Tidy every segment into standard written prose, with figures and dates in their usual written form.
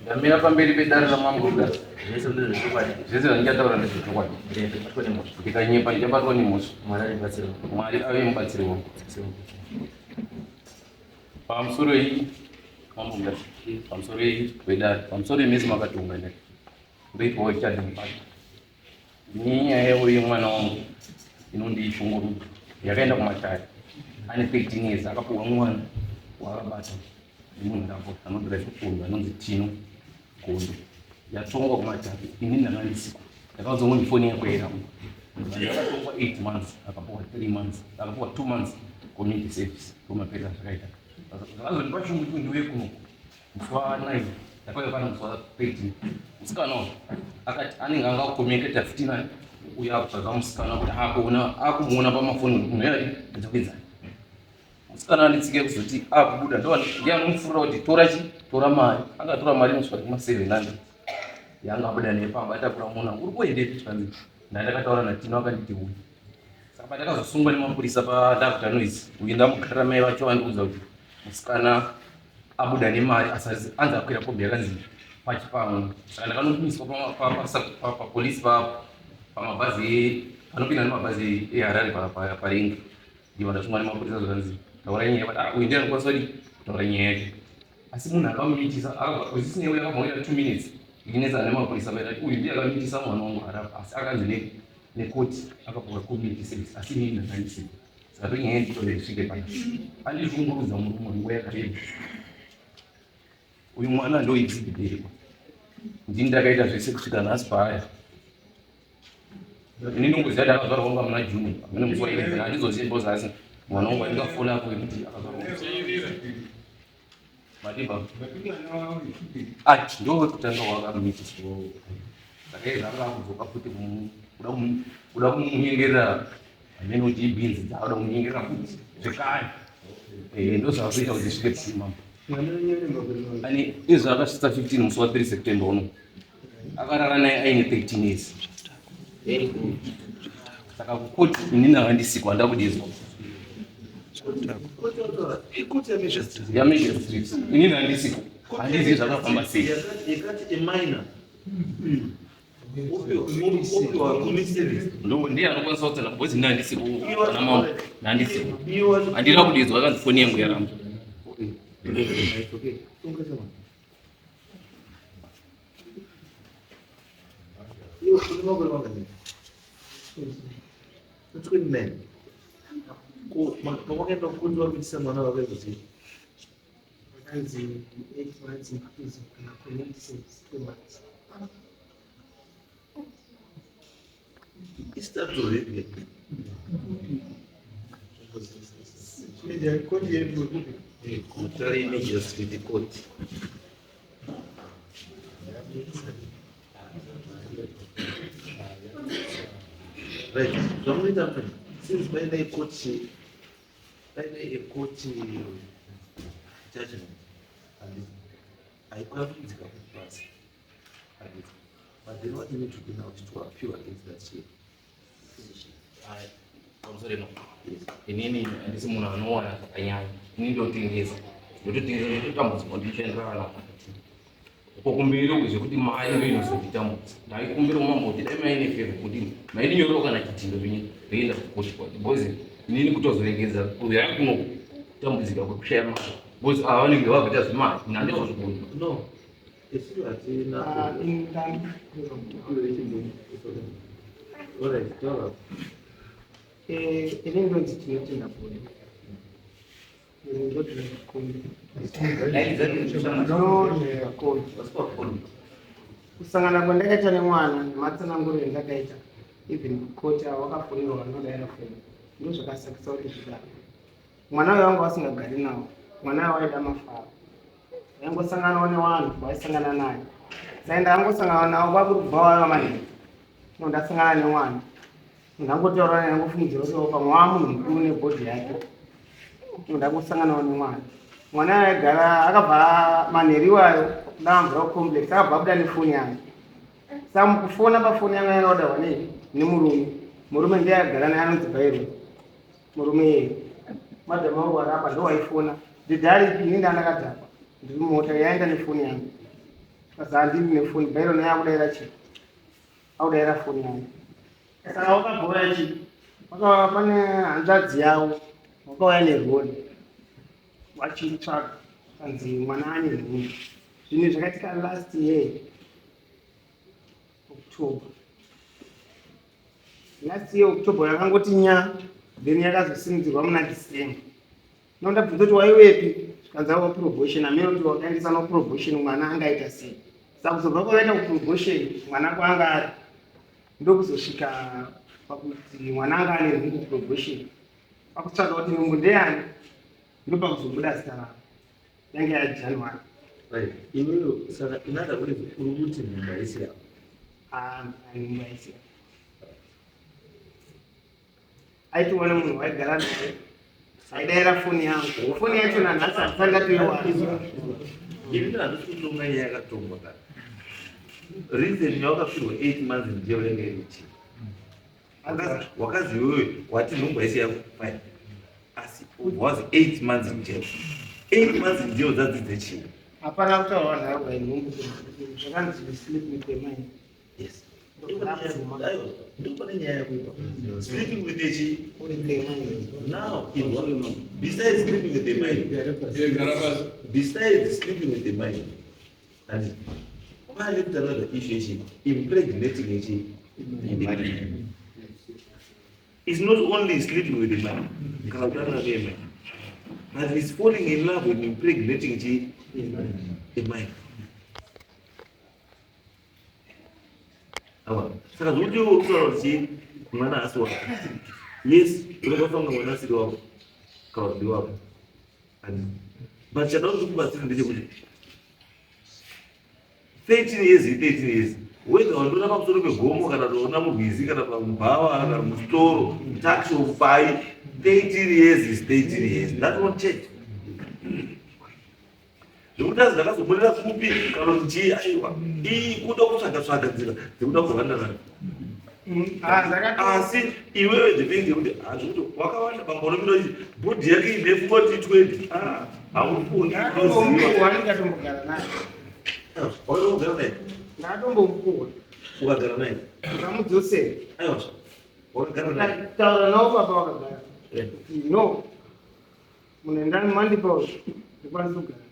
Ndamira pamberi pedare ramambo Mutasa. Zvese ndezvechokwadi. Zvese zvandichataura ndezvechokwadi. Ndikanyepa ndichabatwa nemhosva. Mwari ave mubatsiri wangu. Pamusoro iyi mambo Mutasa. Pamusoro iyi wedare. Pamusoro iyi mese makatiunganira. Ndoitwa Richard Mupata. Nenyaya yemwana wangu inondishungurudza yakaenda kumatare ane 13 years akapuwa mwana waakabata nemunhu ndambo anodrive kombi anonzi Tino Gondo yatongwa kumatare ini ndanga ndisiko ndakaudzwa kunzi foni yako yairamba akatongwa 8 months akapuwa 3 months akapuwa 2 months community service ndomaperera zvakaita zvakazondipa shungu kuti ndiuye kuno musi wa 9 ndakauya pano musi wa 13 musikana uyu akati anenge anga kucommunicata futi naye uyo akutsvaga musikana kuti akuona akumuona pamafoni kuti munhu yadi ndikuenzani musikana anditsike kuzoti akubuda ndiye anomufurira kuti tora chi tora mari angatora mari inosvika kuma 700 yanga abuda naye pamba atakura muna uri kuendepi chikanzi ndandakataura natino akanditi uyu saka pandakazosungwa nemapurisa pandakuta noise uyu ndamugarira mai vacho vandiudza kuti musikana abuda nemari asi anzi akwira kombi yakanzi pachipamwe saka ndakanomiswa papolisi pamabhazi panopinda nemabhazi eharare paringi ndivo ndasungwa nemapurisa zvakanzi taura nyaya but ah, uyu ndiye anokwanisa kudii kutaura nyaya yake asi munhu akamumitisa zvisinei uyu akabva kuita 2 minutes ndinetsana nemapurisa vaita uyu ndiye akamitisa mwana wangu harapa asi akanzi nekoti akapuwa community service asi inini ndakandisika saka tonyaya nditore ndisvike pana andishungurudza murume nguva yakareba uyu mwana ndo exhibit ndini ndakaita zvese kusvika nhasi paaya ini ndongoziva kuti akazvarwa kunga muna June amene musi wa 11 handizozivi because asi mwana wangu andingafona apo yekuti akazvarwa madiba ah ndo wekutanga wakamitisa saka izvi anga akudzoka futi kuda kumunyengerera amene kuti ibhinzi dzakuda kumunyengerera futi zvekare eh, ndo zvavakuita kuti zvisvike pamambo ani izvi akasvitsa 15 musi wa 3 September uno akarara naye aine 13 years saka kukoti inini handisiko handakudizwa yaMajor Street inini handisiko handizivi zvakafamba sei yakati a minor opiwa community service ndo ndiye anokwanisa kutsana because ini handisiko kana mambo handisiko handina kudizwa akanzi foni yangu yaramba Okay. Iwe une makore mangani? 29. Ko mawakaenda kundi wabudisa mwana wakaizozii? Vakanzi 8 months in prison kana community service 2 months. Istatu rape. Koti yedu kupi? Mutare Magistrate Court. Right. Zvamunoita manje, since paine court paine a court judgment and haikwarudzika kuti pasi handiti but then what you need to do now is to appeal against that shit. Pamusoro ino inini handisi munhu anowana zvakanyanya ini ndotengesa ndototengesa ndototambudzwa ndichishandira vana pakati uko kumberi uku zvekuti mari ndo inozonditambudza ndaikumbira mambo kuti dai maine favor kuti maindinyorero kana chidhindo penyu ndoenda kukoti kwati because inini kutozoregedza kuuya kuno kutambudzika kwekushaya mari because ava vanenge vakuita zvemari ini handizozvikoni No. Isu hatina. Ah, Alright, taura. Ini ndonzi Tinotenda Bodo. Ndodrive kombi. Ndodrive kombi. Kusangana kwandakaita nemwana nematsananguro endakaita even kukota wakafonерwa vanodaira foni ndozvakasakisa kuti zvidaro mwana uyo wanga wasingagari nawo mwana uyo waida mafaro waingosanganawo nevanhu vaisangana naye saka ndakangosangana navo kwakuri kubva waiva manheru no ndasangana nemwana ndangotaura naye ndangofungidzira kuti pamwe wava munhu mukuru nebhodhi yake no ndangosanganawo nemwana mwana aigara akabva manheru iwayo ndamvura kucomplex akabva abuda nefoni yangu saka mukufona pafoni yangu yanga odawa nei nemurume murume ndiye agara naye anonzi bhairo murume iyeye madhamu angu arapa ndo waifona dhidharipi ini ndandakadhakwa ndiri mumota yaenda nefoni yangu Kazi handini nefoni, Byron yakudaira chii? Akudaira foni yangu. Saka wakabhoya chii? Wakava pane hanzvadzi yavo wakauya nerori wachitsvaga kanzi mwana ane nhumbu. Zvinhu zvakaitika last year October. Last year October yakangoti nya then yakazosimudzirwa muna December. No ndabvunza kuti waiwepi zvikanzi aiwa promotion amene kuti wakaendesa no promotion mwana angaita sei. Saka kuzobva kwakaita kupromotion mwana kwaanga ari ndokuzosvika pakuti mwana anga ane nhumbu promotion. Pakutsvaga kuti nhumbu ndeyani ndopakuzobuda zita rako. Yange yaJanuary. Right. Iwewe saka in other words uri kuti nhumbu haisi yako. Ah, nhumbu haisi yako. Aitoona munhu waigara naye aidaira foni yangu foni yacho nanhasi handisati ndatoiwana. Ini handisi kutonga nyaya yakatongwa kana. Reason yawakafirwa 8 months in jail yanga iri chii? Wakazi iwewe wati nhumbu haisi yako fine. Asi was 8 months in jail. 8 months in jail dzadzidze chii? Hapana kutaurwa nharo nhumbu zvakanzi sleep with the mind. Yes. Ndopane nyaya yako. Sleeping with the chi? Now, besides sleeping with the mind, besides sleeping with the mind, and why left another issue ichi impregnating ichi It's not only sleeping with the man, kana kudanana neye man, but it's falling in love with impregnating chi a man. Awa, saka zvekuti iwe uri kutaura kuti chii mwana haasi wako. Yes, unokwanisa kunge mwana asiri wako kana kuti ndewako. But chada kuti ndikubatsire ndechekuti 13 years 13 years whether wandiona pamusoro pegomo kana toona murwizi kana pamubhawa kana musitoro taxi pai 13 years is 13 years that won't change. Zvekuti azi ndakazobudira kupi kana kuti chii aiwa iyi kuda kutsvaga tsvaga nzira dzekuda kuhwanda nayo. Asi iwewe the thing yekuti hazvikuti wakawanda bambo unomira kuti bhodhi yake ine 40 20 ah haufungi Ndakatombomupuwa ndikatombogara naye. wakatombogara naye Ndakatombomupuwa. ukagara naye Ndakamudzosera. aiwa wakagara naye Taura navo baba wakagara. Eh. Kuti no. Munhu endani mandipa uyu ndikwanise kugara.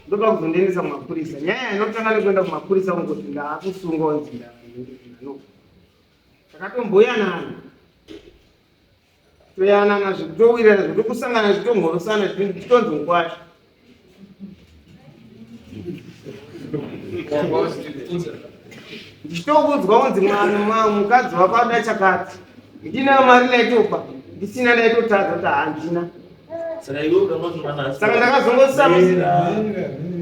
Ndopakuzondiendesa kumapurisa. Nyaya inotanga nekuenda kumapurisa kungoti ndaakusungwa unzi no. Takatomboyanana. Toyanana zvekutowirirana zvekutokusangana zvitomhorosana zvitonzi mukwasha. Ndichitoudzwa kunzi mwana mukadzi wako anoda chakati. Ndinayo mari ndaitopa, ndisina ndaitotadza kuti handina. Saka iwe ukanoti mwana asi Saka ndakazongosama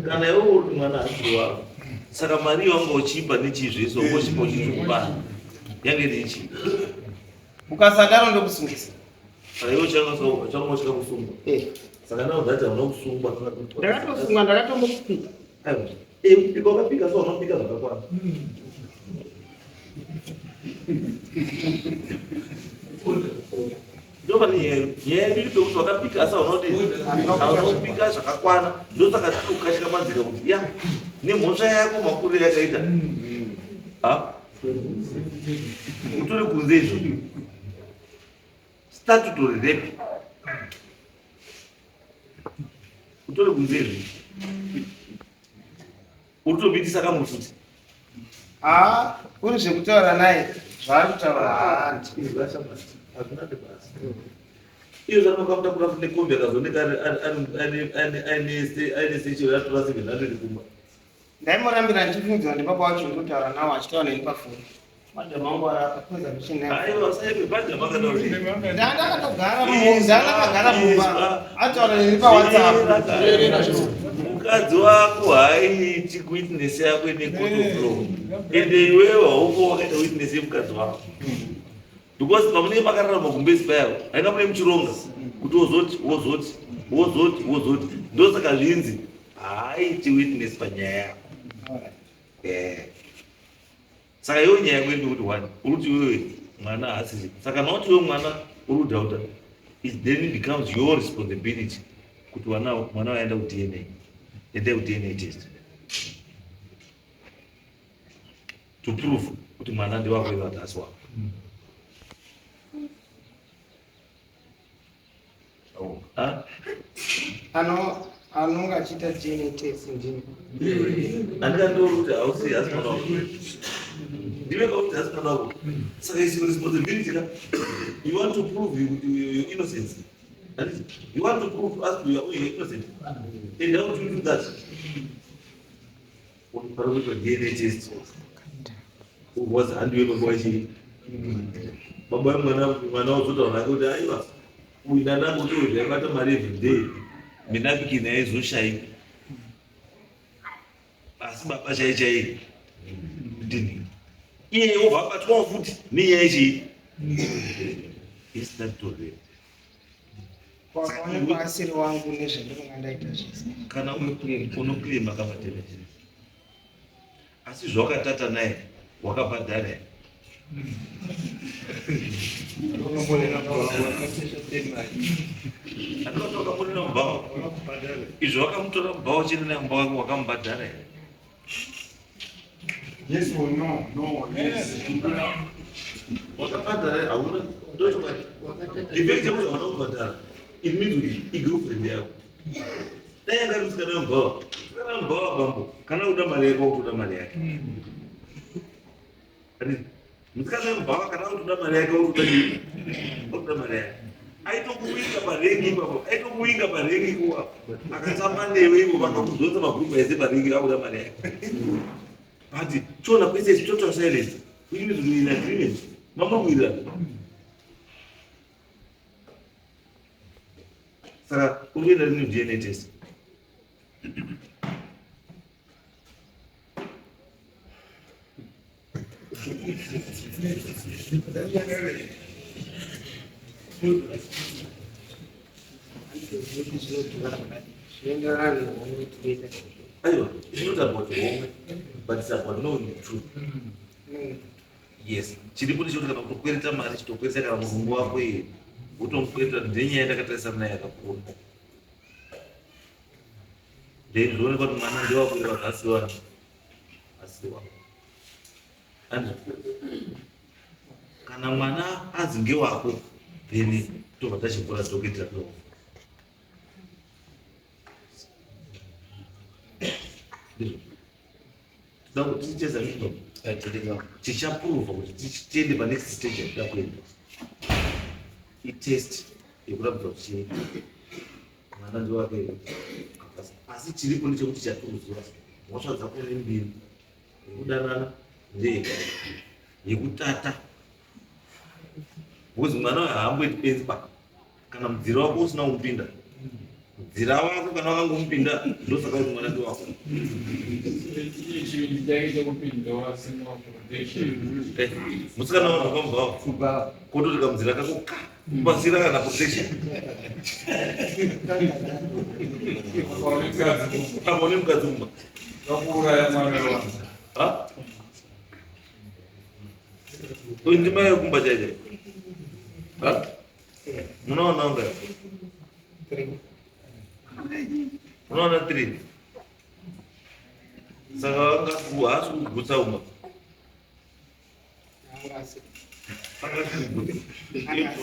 kana iwe uri mwana asiri wako saka mari yawanga uchipa nechii zvese wanga uchipa uchitukupa yange iri chii? Ukasadaro ndokusungisa. Saka iwe changa changa uchida kusungwa. Eh. Saka now that hauna kusungwa. Ndakatosungwa ndakatombokupika. Aiwa. Eh, kupika wakapika so unopika zvakakwana. Ndopane nyaya nyaya yedu iri pekuti wakapika asi hauna kudini hauna kupika zvakakwana ndosaka tiri kukashika madzika kuti ya nemhosva yako makuriro yakaita ha utori kunze izvo statutory rape utori kunze izvo uri tobidisa kamwe futi Ah, kuri zvekutaura naye zvaari kutaura haandi. Iyo zvanokamutakura futi nekombi akazooneka aine sechero yatora 700 kumba. Ndaimurambira ndichifungidzira kuti baba wacho ndikutaura nawo achitaura neni pafoni. Madam angu ari apa conservation nayo. Aiwa saibe bhadha makada kuti Ndanga ndakatogara mumba ataura neni paWhatsApp. Mukadzi wako haaiti witness yako ine court of law ende iwewe hauko wakaita witness yemukadzi wako because pamunenge makararama gumbezi payako haina mune muchironga kuti wozoti wozoti wozoti wozoti ndosaka zvinzi haaiti witness panyaya yako. Eh. Saka iwe nyaya yako iri kuti one uri kuti iwewe mwana haasisi saka kana kuti iwe mwana uri kudhauta it then becomes your responsibility kuti mwana waenda kuDNA endai kuDNA test. To prove kuti mwana ndewako iwe hatasi wako. Ano anonga achiita DNA test ndini. Andikandori kuti hausi hasi mwana wako. Ndive kuti hasi mwana wako. Saka is your responsibility ka. You want to prove your innocence. You want to prove to us you are innocent. And how do you do that? Pari kuitwa DNA test. Was handiwe baba wachii. Baba wemwana mwana wozotaura nake kuti aiwa uyu ndanangu uyu ndaibata mari every day. Minapikini aizoshayika. Asi baba chai chai ndini. Iye wobva abatwawo futi nenyaya yechii. Isina kutorera. Wakaonekwa asiri wangu nezvandinonga ndaita zvese. Kana unoclaima kamadamages. Asi zvawakatata naye wakabhadhara here? Andikati wakamonera mubhawa. Izvo wakamutora mubhawa chene naye mubhawa wake wakamubhadhara here? Yes or no? No, yes. Wakabhadhara hauna ndochokwadi. The fact yekuti hauna kubhadhara it means kuti igirlfriend yako. Dai yanga iri musikana wemubhawa. Musikana wemubhawa bambo kana kuda mari yake wakutoda mari yake. Handiti? Musikana wemubhawa kana kutoda mari yake wakutoda chii? Wakutoda mari yake. Aitokuwinga parengi ipapo, aitokuwinga parengi ipapo. Akatamba newe ipo vakakudhonza mabhurugwa ese parengi akuda mari yake. But chiona kwese total silence. Which means we in agreement. Mamurikuwirirana. Saka uri kuenda rini DNA test? Zvinoenderana nehomwe tinoita. Aiwa, it's not about homwe, but it's about knowing the truth. Yes, chiripo ndechekuti kana kutokwereta mari chitokwereta kana murungu wako iye wotomukwereta ndenyaya yandakatarisana naye yakakura. Then zvionekwa kuti mwana ndewako iye asi wako. Asi wako. And kana mwana azi ngewako then tobva tachivhura docket rako. Ndizvo. Toda kuti ticheza mito tichaprova kuti tiende panext stage yatida kuenda. Itest yekuratidza kuti mwana ndewake here. Asi chiripo ndechekuti chatiuziva mhosva dzako nembiri yekudanana ndeye yekutata because mwana uyu haamboiti benzi ba kana mudzira wako usina kumupinda mudzira wako kana wakangomupinda ndosaka kuti mwana ndewako musikana wanhu wakamubvawo kototi kamudzira kako ka pasina kana protection apa une mukadzi kumba uyu ndimai yekumba chaicho munoona unga munoona three saka vanga haasi kugutsa umwe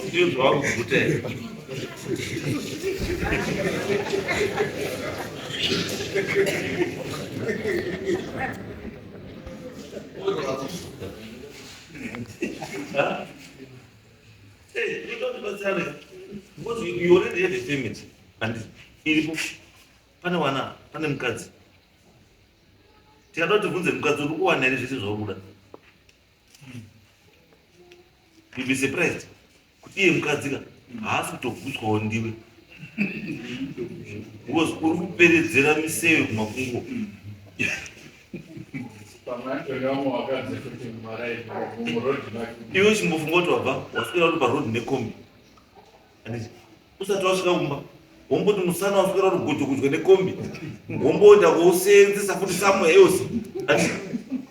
ndiyo zvawakuguta here Hey, you don't understand. Because you already have a family. And iripo pane wana pane mukadzi. Tikada kuti bvunze mukadzi uri kuwana here zvese zvauri kuda. You'll be surprised kuti iye mukadzi ka haasi kutogutswawo ndiwe. Because uri kuperedzera miseve kumakunguo. Iwe chimbofunga kuti wabva waswera uri paroad nekombi. Handiti usati wasvika kumba womboti musana waswera uri gojogodzwa nekombi womboenda kouseenzesa futi somewhere else. Handiti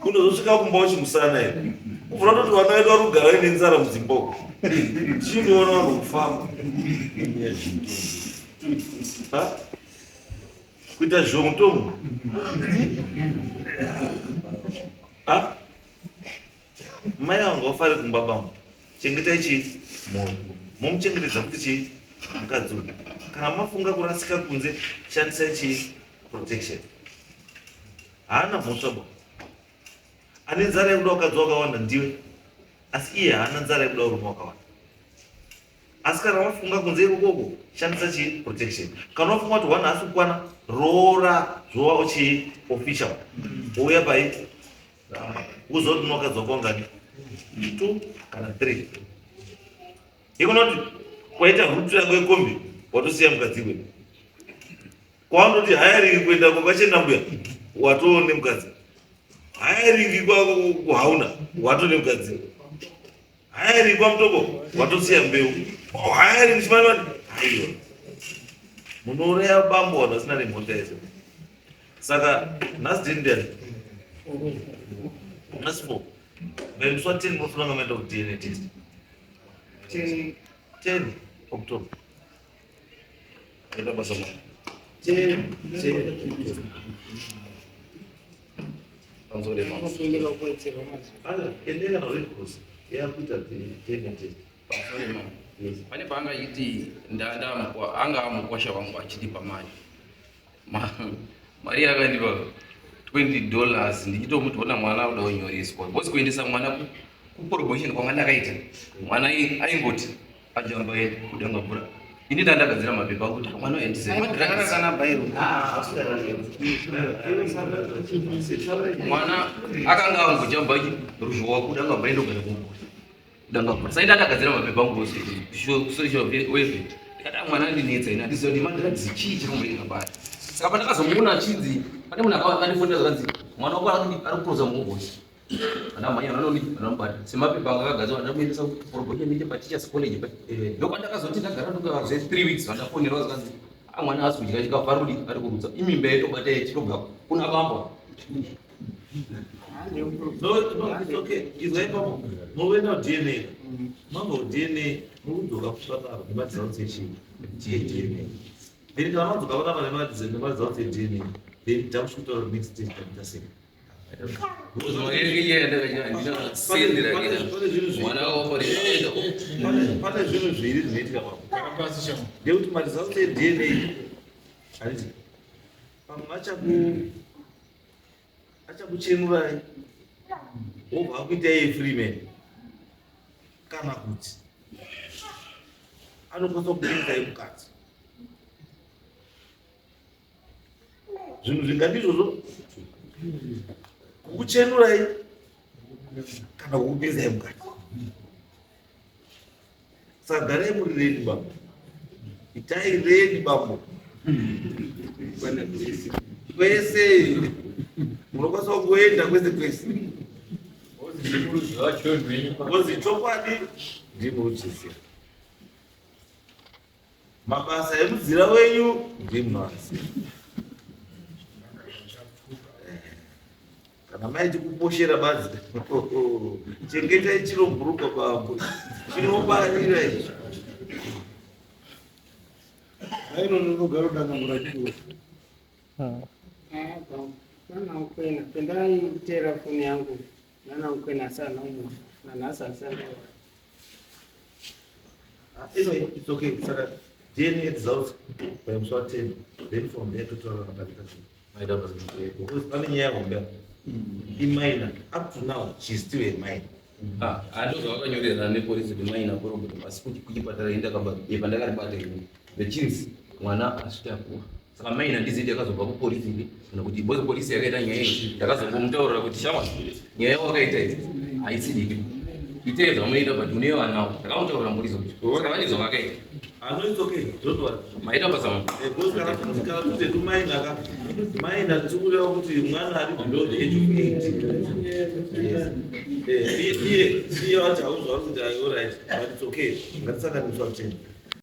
unozosvika kumba uchimusana here? Kubvira kutoti vana vedu vari kugara vaine nzara mudzimba uko. Chindoona vanhu kufamba. Ha? Kuita zvomutomu. Ha? Mai avo ngavafare kumba bambo. Chengetai chii mwoyo. Momuchengetedza kuti chii mukadzi uyu. Kana mafunga kurasika kunze shandisai chii protection. Haana mhosva ba. Ane nzara yekuda vakadzi wakawanda ndiwe. Asi iye haana nzara yekuda varume wakawanda. Asi kana wafunga kunze ikokoko shandisa chii protection. Kana wafunga kuti one haasi kukwana roora zvowawo chii official. Ouya pai uzoti unokadzi wako wangani 2 kana 3. Ikunoti kwaita rutu yako yekombi watosiya mukadzi iwe. Kwaunoti hayaringi kuenda kwakachena mbuya watoo nemukadzi. Hayaringi kwahauna watoo nemukadzi. Hayaringi kwamutoko watosiya mbeu. Hayaringi chimanimani haiwa. Munouraya bambo vanhu vasina nemhosva yese. Saka nhasi dini ndiani? Nhasi 4. By musi wa 10 munofanira kunge maenda kuDNA test. 10 October. Aita basa mwana. 10 10 Pamusoro pemambo. Unokumbira kuwedzerwa mazuva. Ala, endeka na Red Cross. Yakuita DNA test. Pamusoro pemambo. Pane paanga achiti anga amukwasha wangu achitipa mari. Mari yakandipa $20 ndichitomuti ona mwana akuda kunyoreswa. Because kuendesa mwana kuprobation kwanga ndakaita. Mwana aingoti ajamba kudanga mvura. Ini ndandagadzira mapepa akuti mwana uendese madrugs. Kana bhairo. Mwana akanga angojamba ruzhowa kudanga mvura indogara kumvura. Kudanga mvura. Saka ndandagadzira mapepa angu social welfare. Ndikati "Ah, mwana andinetsa ini handiziva kuti madrugs chii chiri kumboitika paari. Saka pandakazomuona achinzi pane munhu akandifonera zvakanzi mwana wako ari kuproza muhombosi. Ana mhanya anoni anomubata semapepa anga akagadzirwa ndamuendesa kuprobation neche pateachers college pa. Ndokwandakazoti ndagara ndokazve 3 weeks vandafonerwa zvakanzi "Ah, mwana haasi kudya chikafu ari kudii ari kurutsa imimba yatobata yechitobva kuna bambo. No, no, it's okay. Izwa ipapo. Munoenda kuDNA. Mabva kuDNA murikudzoka kuchipatara nemaresults echii? EDNA. Then kana madzoka panapa nemaresults eDNA, then takusvika next stage takuita sei? Mari yake iya yandakaita handina sendera Pane zvinhu zviri- mwana wakorera. Pane zvinhu zviri zvinoitika papo. Ndekuti maresults eDNA handiti pamwe achakuchenurai wobva akuitai free man kana kuti anokwanisa kupinzai mukadzi. Zvinhu zvingati izvozvo kukuchenurai kana kukupinzai mukati. Saka garai muri ready bambo, itai ready bambo kwese munokwanisa kungoenda kwese kwese. Because chokwadi ndimuruchisiya mabasa emudzira wenyu ndimunoaziva. Kana maiti kuposhera badzi chengetai chirobhuruka bambo chinobarira ichi. Nana ukwena pendaitera foni yangu nana ukwena asana umu nanhasi asana. Anyway, it's okay. Saka DNA results by musi wa 10 then from there totaura nabarika. Because pane nyaya hombe iminor up to now she's still a minor. Andozvavakanyorerana nepolisi kuti minor problem asi kuti kuchipatara pandakaribata ini vechinzi mwana asvitakuwa saka minor ndizidi yakazobva kupolisi ini kana kuti because polisi yakaita nyaya iyi ndakazongomutaurira kuti shama nyaya yawakaita iyi haisi diki itei zvamunoita but une vanawo ndakamutaurira polisi kuti saka vane zvavakaita. Ah, no, it's okay. Don't worry. Maita basa mama. Because kana kuti tuminor ka minor tirikureva kuti mwana ari below the age of 8. Yes. Iye wacho hauzwa kuti alright, but it's okay. Ngatisanganiswa 10.